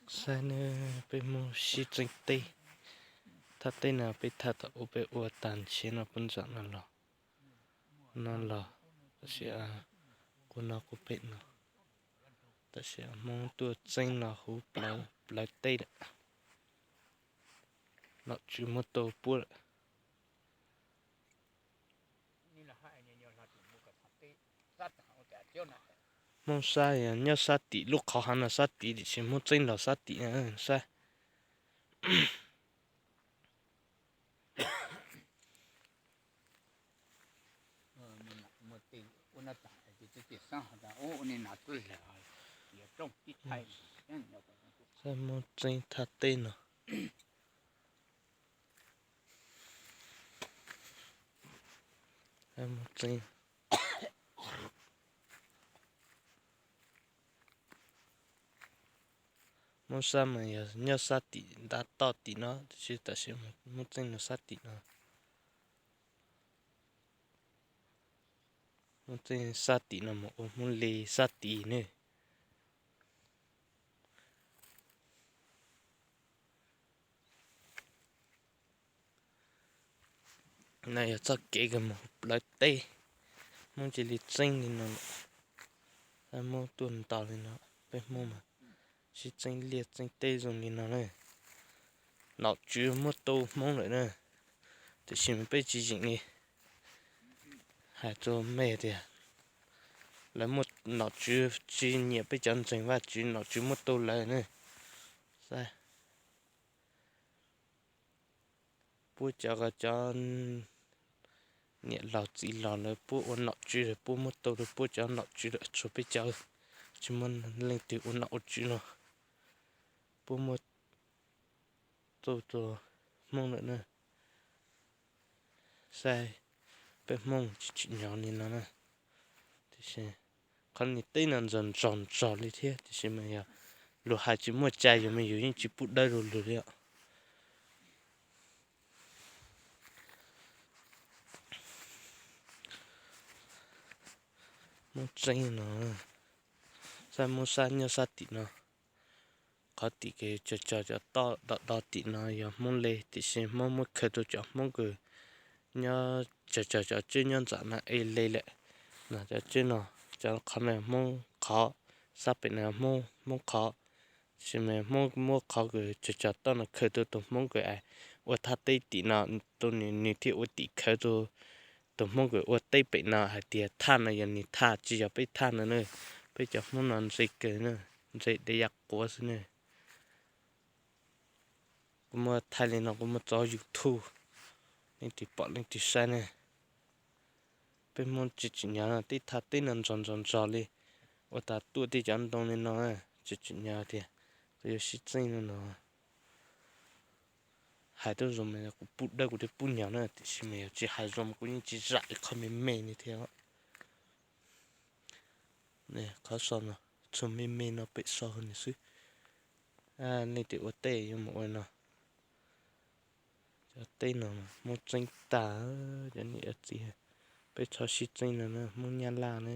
Saib ne, peb Hmoob sib txeeb teb. Thaj teb no peb thaj tom ub peb ua tag nrhiav no puag nram no los, no los, tab sis quv no quv pem no, tab sis Hmoob tuaj txeeb los huv plawv teb lawm. Nom tswv muab tau puab lawm. Hmoob sab yog nyob sab tim lub qhov hav no sab tid tiam sis Hmoob txeeb los sab tim na, sab. Sab Hmoob txeeb thaj teb no. Sab Hmoob txeeb. Hmoob sab mas yog nyob sab tim ntav toj tim no, tab sis tam sim Hmoob txeeb no sab tim no. Hmoob txeeb sab tim no mus ua Hmoob le sab tid ne. No yog txoj kev kws mus plawv teb, Hmoob cia li txeeb li no lawm. Hmoob tuaj ntaus li no, peb Hmoob mas sib txeeb liaj txeeb teb zoo li no na. Nom tswv muab tau Hmoob lawm na, tiam sis mas peb tsis yeem li. Hais rau mej tias lawv muaj nom tswv tsis nyiam peb cov ntseeg Vajtswv, nom tswv muab tau lawv na. Puab cov, cov niam laus txiv laus lawv puab ua nom tswv lawm, puab muab tau rau puab cov nom tswv lawm, tshuav peb cov tsis muaj leej twg ua nom ua tswv no, puab muab tau rau Hmoob lawm na. Saib peb Hmoob tsis tsim nyog li no na. Tiam sis qhov niag teb no nrog nrog nrog li thiab, tiam sis mas yog luag hais tsis muaj tsa, yog mas yus yeej tsis pub dawb rau luag li os. Hmoob tseeb no, sab Hmoob sab nyob sab tim no. Qhov tim kws cov cov cov toj do do tim no yog Hmoob le, tiam sis Hmoob muab khaws rau cov Hmoob kws nyob cov cov cov tswb nyob ntawm no es le lawm. No cov tswb no, cov qhov no Hmoob qhov, sab pem no Hmoob, Hmoob qhov, tiam sis mas Hmoob muab qhov kws cov cov toj no khaws rau tus Hmoob kws ua thaj teb tim no, rau nws, nws thiaj ua tim khawv rau tus Hmoob kws ua teb pem no hais tias thaj no yog nws thaj, tsis yog peb thaj no na. Peb cov Hmoob no ntse kawg na, ntse dej yaj quav xwb na. Kuv muab thaij li no kuv muab tso YouTube, leej twg pom leej twg saib ne. Peb Hmoob tsis tsim nyog no, tej thaj teb no nrog nrog nrog li, ua tas tuaj tej cov ntoo li no, tsis tsim nyog tias kuv yuav sib txeeb li no. Hais tuaj zoo mas kuv pub dawb kuv thiaj pub nyog na, tiam sis mas yog tsis hais zoo mas kuv yeej tsis zam ib qho me me li thiab. Qhov so no, txhua me me no pem so nws xwb. Leej twg ua teb yuav mus ua no. Cov teb no Hmoob txeeb tag, cov niam txiv, peb txhob sib txeeb no na, Hmoob Nyab Laj ne.